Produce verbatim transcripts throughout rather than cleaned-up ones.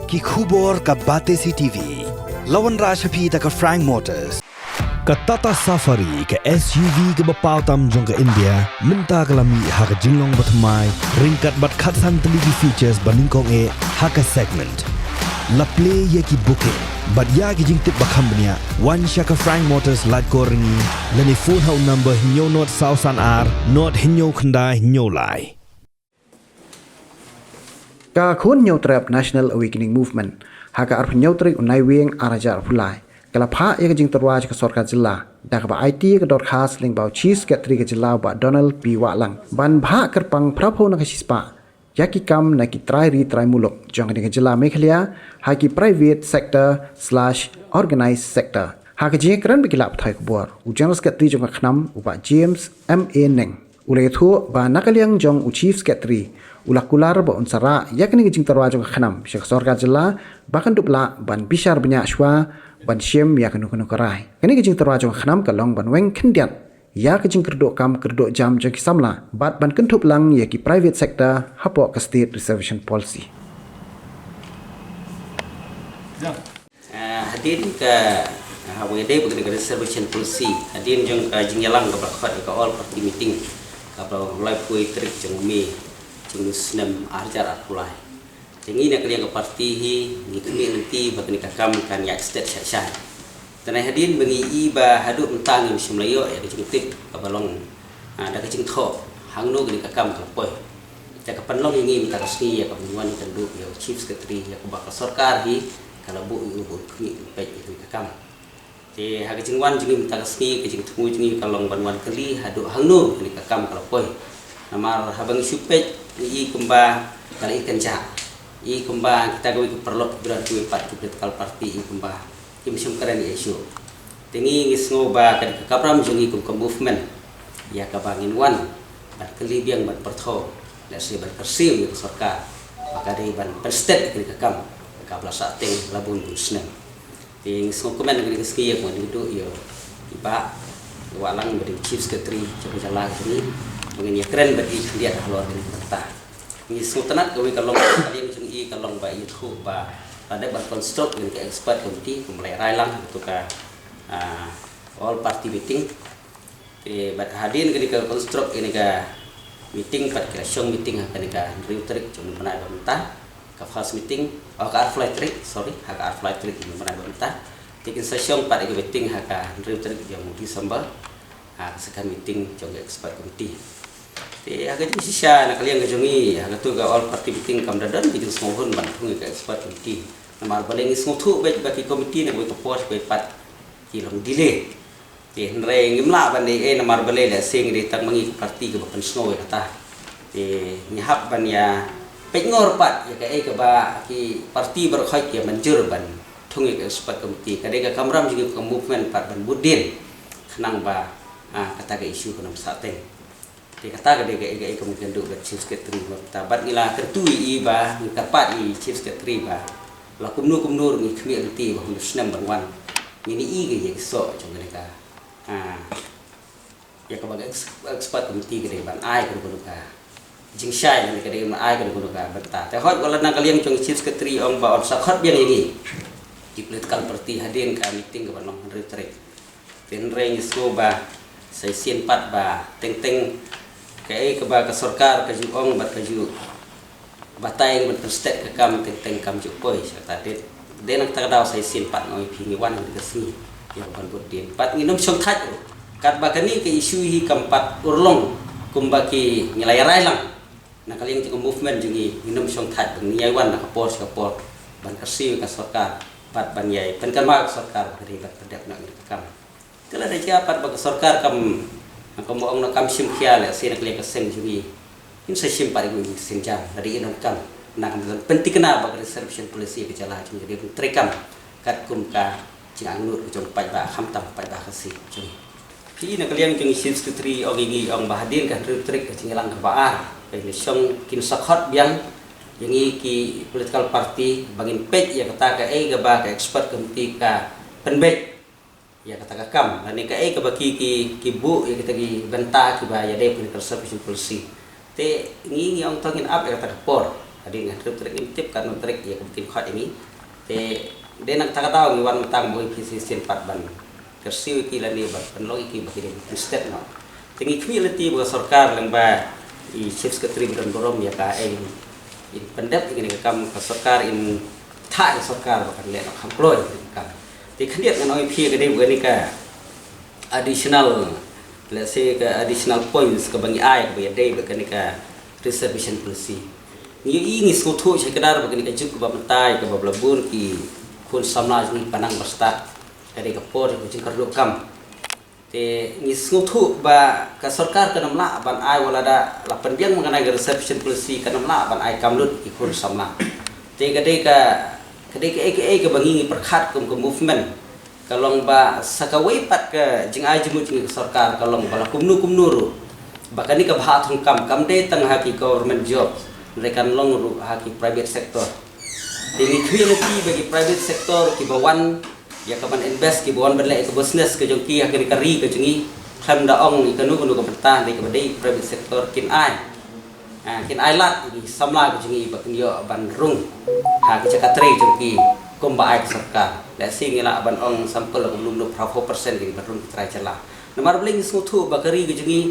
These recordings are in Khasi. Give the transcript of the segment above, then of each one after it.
Ki khubor ka Batesi T V. La wanrah sha phi da ka Frank Motors. Ka Tata Safari, ka S U V kaba paw tam jong ka India, mynta ka la mih ha ka jinglong bathymmai, ryngkat bad khatsan tylli ki features ba nyngkong eh ha ka segment. La plie ïa ki booking bad ïa ki jingtip ba kham bniah, wan sha ka Frank Motors Laitkor Ryngi, lane phone ha u number hynñiew nod saw san ar nod hynñiew khyndai hynñiew lai. Ka Khun Hynñiewtrep National Awakening Movement, ha ka arphew hynñiew tarik u Naiwieng ar hajar arphew lai, ka la phah ïa ka jingtyrwa jong ka sorkar jylla da kaba aiti ïa ka dorkhas lyngba u Chief Secretary ka jylla u Bah Donald P Wahlang, ban bhah kyrpang phra phew na ka shispah ïa ki kam na ki trai ri trai muluk jong kane ka jylla Meghalaya, ha ki private sector slash organised sector. Ha ka jingïakren bad ki lad pathai khubor, u General Secretary jong ka KHNAM u Bah James M A Neng, u la ïathuh ba na ka liang jong u Chief Secretary, u la kular ba un sa rah ïa kane ka jingtyrwa jong ka KHNAM sha ka sorkar jylla, ba kan dup lah ban bishar bniah shuwa ban shim ïa kano kano ka rai. Kane ka jingtyrwa jong ka KHNAM ka long ban weng khyndiat ïa ka jingkyrduh kam kyrduh jam jong ki samla bad ban kynthup lang ïa ki private sector hapoh ka State Reservation Policy. Ah, hadien ka, ah, haba ïadei bad ka reservation policy, hadien jong ka jingïalang kaba la khot ïa ka all party meeting kaba la long laiphew tarik jong u May jong u snem ar hajar arphew lai. Te ngi na ka liang ka party hi ngi khmih lynti ba kane ka kam kan ïaid stet shai shai. Te nai hadien ba ngi i ba haduh mynta ngim shym la ïoh ïa ka jingtip kaba long, ah, da ka jingthoh hangno kane ka kam ka la poi. Te ka pynlong ïa ngi mynta ka sngi ïa kaba ngin wan ïakynduh ïa u Chief Secretary ïa kaba ka sorkar hi ka la buh ïa u ba un khmih un peit ïa kane ka kam. Te ha ka jingwan jong ngi mynta ka sngi ka jingthmu jong ngi ka long ban wan kylli haduh hangno kane ka kam ka la poi. Namar haba ngi shu peit ngi i kumba ka la i kynjah. I kumba kita kiwei ki paralok kiba don kiwei pat ki political party i kumba kim shym kren ïa issue. Te ngi ngi sngew ba ka dei ka kamram jong ngi kum ka movement ïa kaba ngin wan ban kylli biang ban pyrthuh lehse ban kyrsiew ïa ka sorkar ba ka dei ban pynstet ïa kane ka kam kaba la sah teng la bun bun snem. Te ngi sngewkmen kane ka sngi ïa ka wan ïakynduh ïa i Bah Wahlang ba dei Chief Secretary jong ka jylla ka jong ngi ba ngin ïakren bad i khyndiat halor kane ka bynta. Ngi sngewtynnat kawei ka long ka liang jong i ka long ba i ïathuh ba la dep ban construct kane ka expert committee kumba la ïa rai lang ha kato ka, ah, all party meeting. Te bad hadien kane ka construct kane ka meeting pat ki la shong meeting ha kane ka hynriew tarik jong u bnai ba mynta. Ka first meeting, oh, ka arphew lai tarik, sorry, ha ka arphew lai tarik jong u bnai ba mynta. Te kin sa shong pat ïa ka meeting ha ka hynriew tarik jong u December. Ha ka second meeting jong ka expert committee. Te ha ka jingshisha na ka liang ka jong ngi ha kato ka all party meeting kam da don ka jingsngewhun ban thung ïa ka expert committee. Namar balei ngi sngewthuh beit ba ki committee na kawei ka por kawei pat ki long delay. Te hynrei ngim lah ban dei ei namar balei lehse ngi dei tang ma ngi ka party kaba pynsngew ïa kata. Te ngi hap ban ïa peit ngor pat ïa kaei kaba ki party baroh khoit ki ïa mynjur ban thung ïa ka expert committee. Ka dei ka kamram jong ngi ka movement pat ban bud dien khnang ba, ah, kata ka issue kan ym sah teng. Te kata ka dei kaei kaei kaba ngi kynduh bad Chief Secretary ba mynta bad ngi la kyntu ïa i ba ngi kyrpad ïa i Chief Secretary ba la kumno kumno ruh ngi khmih lynti ba hynriew snem ban wan. Ngin ïohi ïa ki soh jong kane ka, ah, ïa kaba ka ex-, expert committee ka dei ban ai kano kano ka jingshai lane ka dei ban ai kano kano ka bynta. Te hooid wat la na ka liang jong Chief Secretary ong ba yn sa khot biang ïa ngi ki political party hadien ka meeting kaba long hynriew tarik. Te hynrei ngi sngew ba sa shisien pat ba teng teng kaei kaba ka sorkar ka ju ong bad ka ju batai ban pynstet ka kam teng teng kam ju poi sha kata. Te dei na kata ka daw sa shisien pat nga ong ïa phi ngi wan ha kane ka sngi ïa ka ban bud dien bad ngin ym shong thait ruh katba kane ka issue hi kam pat urlong kumba ki ngi la ïa rai lang. Na ka liang jong ka movement jong ngi ngin ym shong thait ba ngin ïai wan na ka por sha ka por ban kyrsiew ïa ka sorkar bad ban ïai pynkynmaw ïa ka sorkar ba ka dei ban pyndep noh ïa ka kam. Te lada jia pat ba ka sorkar kam, kumba ong na kam shim khia lehse na ka liang ka seng jong ngi, ngin sa shim pat ïa ka seng jam lada ïa donkam na ka bynta pynthikna ba ka reservation policy ka jylla jong ngi ka dei ban treikam katkum ka jingangnud ka jong u paidbah khamtam u paidbah Khasi jong ngi. Phi na ka liang jong i Chief Secretary ong ïa ngi ong ba hadien ka hynriew tarik ka jingïalang kaba ar, ba kin shong kin sa khot biang ïa ngi ki political party ba ngin peit ïa kata kaei kaba ka expert committee ka pynbeit ïa kata ka kam lane kaei kaba ki, ki, ki buh ïa kita ki bynta kiba ïadei bad ka reservation policy. Te ngi ngi ong to ngin ap ïa kata ka por. Hadien hynriew tarik ngim tip katno tarik ïa ka ba kin khot ïa ngi. Te dei na kata ka daw ngi wan mynta mo ïa phi shisien pat ban kyrsiew ïa ki lane ban pynlong ïa ki ba ki dei ban pynstet noh. Te ngi khmih lynti ba ka sorkar lyngba i Chief Secretary ba don burom ïa ka, eh, in pyndep ïa kane ka kam, ka sorkar in thah ïa ka sorkar ba kan leh noh kham kloi ïa kane ka kam. Te khyndiat ngan ong ïa phi ka dei ba kane ka additional, let's say ka additional points kaba ngi ai kaba ïadei bad kane ka reservation policy. Ngi ïohi, ngi sngewthuh shai kdar ba kane ka juk kaba mynta ïa kaba la bun ki khun samla jong ngi ba nang ba stad ka dei ka por jong ka jingkyrduh kam. Te ngi sngewthuh ba ka sorkar kan ym lah ban ai, wat lada la pynbiang ma kane ka reservation policy, kan ym lah ban ai kam lut ki khun samla. Te ka dei ka, ka dei kaei kaei kaba ngi ngi pyrkhat kum ka movement. Ka long ba sa kawei pat ka jingai jingmut jong ngi ka sorkar ka long ba la kumno kumno ruh ba kane ka bhah thong kam kam dei tang ha ki government jobs, hynrei kan long ruh ha ki private sector. Te ngi khmih lynti ba ki private sector kiba wan ïa ka ban invest, kiba wan ban leh ïa ka business ka jong ki ha kane ka ri ka jong ngi, khlem da ong ïa kano kano ka bynta, hynrei kaba dei private sector kin ai, ah, kin ai lad ïa ki samla ka jong ngi ba kin ïoh ban rung ha ki jaka trei jong ki kumba ai ka sorkar. Lehse ngi lah ban ong sample, la kumno kumno phra phew percent ki ban rung ki trai jylla. Namar balei? Ngi sngewthuh ba ka ri ka jong ngi,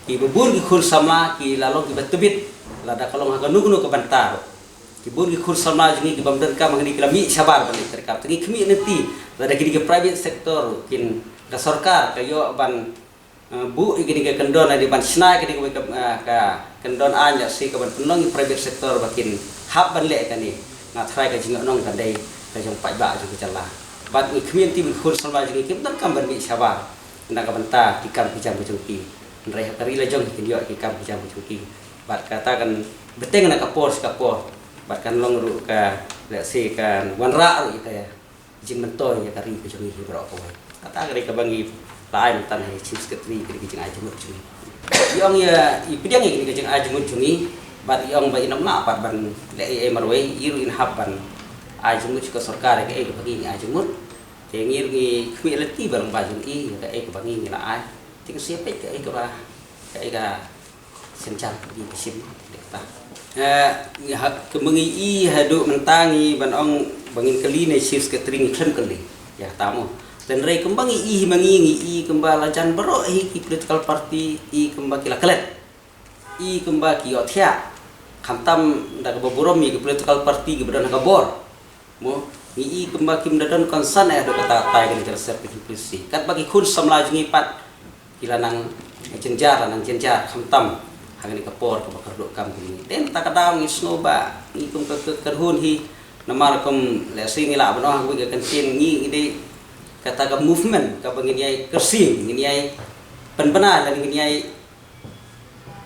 kiba bun ki khun samla ki la long kiba tbit lada ka long ha kano kano ka bynta ruh. Ki bun ki khun samla jong ngi ki bym donkam hangne ki la mih shabar ban leit treikam. Te ngi khmih lynti lada kine ki private sector kin, ka sorkar ka ïoh ban, eh, buh ïa kine ki kyndon, lane ban shna ïa kine ki, eh, ka kyndon aiñ, lehse ka ban pynlong ïa private sector ba kin hap ban leh kane. Nga tharai ka jingïohnong kan dei ka jong paidbah jong ka jylla. Bad ngi khmih lynti ba ki khun samla jong ngi kim donkam ban mih shabar na ka bynta ki kam ki jam ka jong ki. Hynrei ha ka ri la jong kin ïoh ki kam ki jam ka jong ki. Bad kata kan bteng na ka por sha ka por. Bad kan long ruh ka, lehse kan wanrah ruh ïa ka jingmyntoi ïa ka ri ka jong ngi hi baroh kawei. Kata ka dei kaba ngi la ai mynta ha i Chief Secretary, ka dei ka jingai jingmut jong ngi. I ong ïa, i pdiang ïa ka jingai jingmut jong ngi, bad i ong ba in ym lah pat ban leh ei ei marwei, i ruh in hap ban ai jingmut sha ka sorkar ïa kaei kaba ngi ngi ai jingmut. Te ngi ruh ngi khmih lynti ba lyngba jong i ïa kaei kaba ngi ngi la ai. Te ngin sa ïa peit kaei kaba, kaei ka sien jam ka dei ka shim, dei kata. Eh, ngi ha, kumba ngi i haduh mynta ngi ban ong ba ngin kylli ne Chief Secretary, ngi khlem kylli ïa kata mo. Hynrei kumba ngi i hi ma ngi, ngi i kumba la jan baroh hi ki political party i kumba ki la klet, i kumba ki ïohthiah. Khamtam da kaba burom ïa ki political party kiba don ha ka bor. Mo, ngi i kumba kim da don concern eh haduh katta katta ïa kane ka reservation policy. Katba ki khun samla jong ngi pat ki la nang jynjar, la nang jynjar khamtam ha kane ka por kaba kyrduh kam kumne. Te mynta ka daw ngi sngew ba ngi kum ka, ka, ka kyrhun hi, namar kum lehse ngi lah ban ong ha kawei ka kyntien, ngi, ngi dei kata ka movement kaba ngin ïai kyrsiew, ngin ïai pynbna lane ngin ïai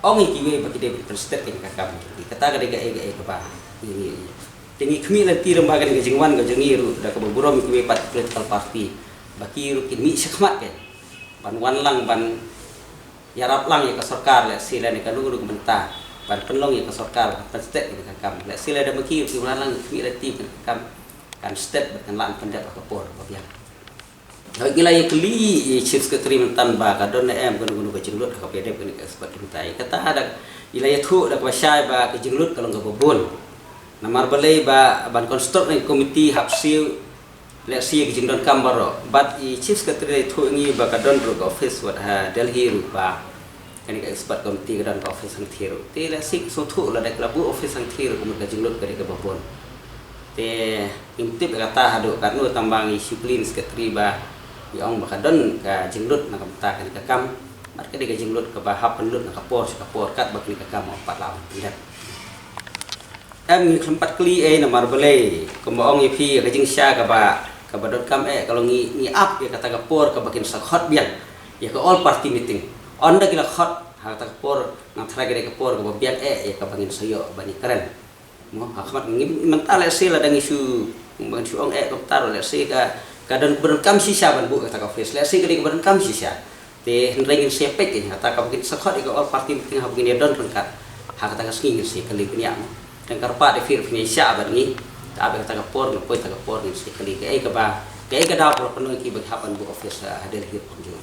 ong ïa kiwei ba ki dei ban pynstet ïa ka kam jong ki. Kata ka dei kaei kaei kaba ngi, ngi, ngi. Te ngi khmih lynti lyngba kane ka jingwan ka jong ngi ruh da kaba burom ïa kiwei pat political party ba ki ruh kin mih shakhmat, ki ban wan lang ban ïarap lang ïa ka sorkar, lehse lane kano kano ka bynta ban pynlong ïa ka sorkar ban pynstet ïa ka kam. Lehse lada ma ki ruh ki wan lang, ngi khmih lynti ba ka kam kan stet bad kan lah ban pyndep ha ka por ba biang. Ngi la ïa kylli i Chief Secretary mynta ba ka don ne em kano kano ka jinglut ha kaba ïadei bad kane ka expert committee. Kata da ngi la ïathuh da kaba shai ba ka jinglut ka long kaba bun. Namar balei? Ba ban construct ne ka committee hap siew, lehse ïa ka jingdonkam baroh. Bad i Chief Secretary la ïathuh ïa ngi ba ka don ruh ka office wat ha Delhi ruh ba kane ka expert committee ka don ka office hangthie ruh. Te lehse ki sngewthuh lada ki la buh office hangthie ruh ka mut ka jinglut ka dei kaba bun. Te ngim tip ïa kata haduh katno, tang ba ngi shu kylli i Secretary ba i ong ba ka don ka jinglut na ka bynta kane ka kam. Bad ka dei ka jinglut kaba hap pynlut na ka por sha ka por katba kane ka kam ym pat lah ban pyndep. Em, ngi khlem pat kylli ei, namar balei? Kumba ong ïa phi, ka jingshisha kaba, kaba donkam eh ka long ngi, ngi ap ïa kata ka por kaba kin sa khot biang ïa ka all party meeting. Ynda ki la khot ha kata ka por, nga tharai ka dei ka por kaba biang eh ïa kaba ngin sa ïoh ban ïakren. Mo, ha khmat ngi mynta, lehse lada ngi shu, ngi shu ong eh kumta ruh, lehse ka, ka don, ba donkam shisha ban buh kata ka office. Lehse ka dei kaba donkam shisha. Te hynrei ngin sa ïa peit, eh, kata kaba kin sa khot ïa ka all party meeting haba ngin ïa don ryngkat ha kata ka sngi, ngin sa ïa kylli bniah mo. Tang kyrpad ïa phi ruh phin ïa shah bad ngi. Te ap ïa kata ka por, nga poi kata ka por ngin sa ïa kylli kaei kaba, kaei ka daw kaba la pynlong ïa ki ba ki hap ban buh office ha, ha Delhi ruh kumjuh.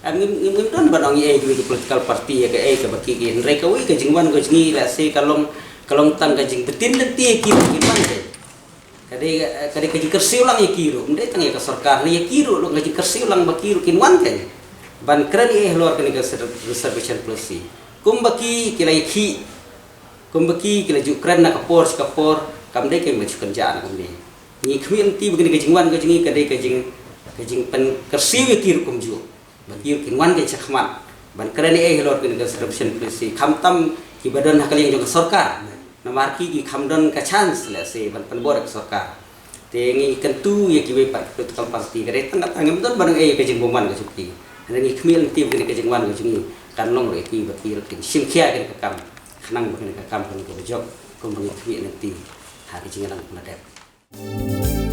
Em, ngim, ngim, ngim don ban ong ïa ei kiwei ki political party ïa kaei kaba ki, ki, hynrei kawei ka jingwan ka jong ngi, lehse ka long Ka long tang ka jingbtin lynti ïa ki ruh kin wan kein. Ka dei, ka dei ka jingkyrsiew lang ïa ki ruh, ym dei tang ïa ka sorkar ne ïa ki ruh, long ka jingkyrsiew lang ba ki ruh kin wan kein. Ban kren ïa halor kane ka reservation policy. Kumba ki ki la ïakhih, kumba ki ki la ju kren na ka por sha ka por, kam dei kein ban shu kynjah na kumne. Ngi khmih lynti ba kane ka jingwan ka jong ngi ka dei ka jing, ka jingpynkyrsiew ïa ki ruh kumjuh. Ba ki ruh kin wan kein shakhmat ban kren ei ei halor kane ka reservation policy, khamtam kiba don ha ka liang jong ka sorkar. Namar ki ki kham don ka chance lehse ban pynbor ïa ka sorkar. Te ngi kyntu ïa kiwei pat ki political party, ka dei tang kata, ngim don ba dang ei ka jingbymman ka jong ki. Hynrei ngi khmih lynti ba kane ka jingwan ka jong ngi kan long ruh ïa ki ba ki ruh kin shim khia kane ka kam, khnang ba kane ka kam kan ïoh ka jop kumba ngi khmih lynti ha ka jingïalang ba la dep.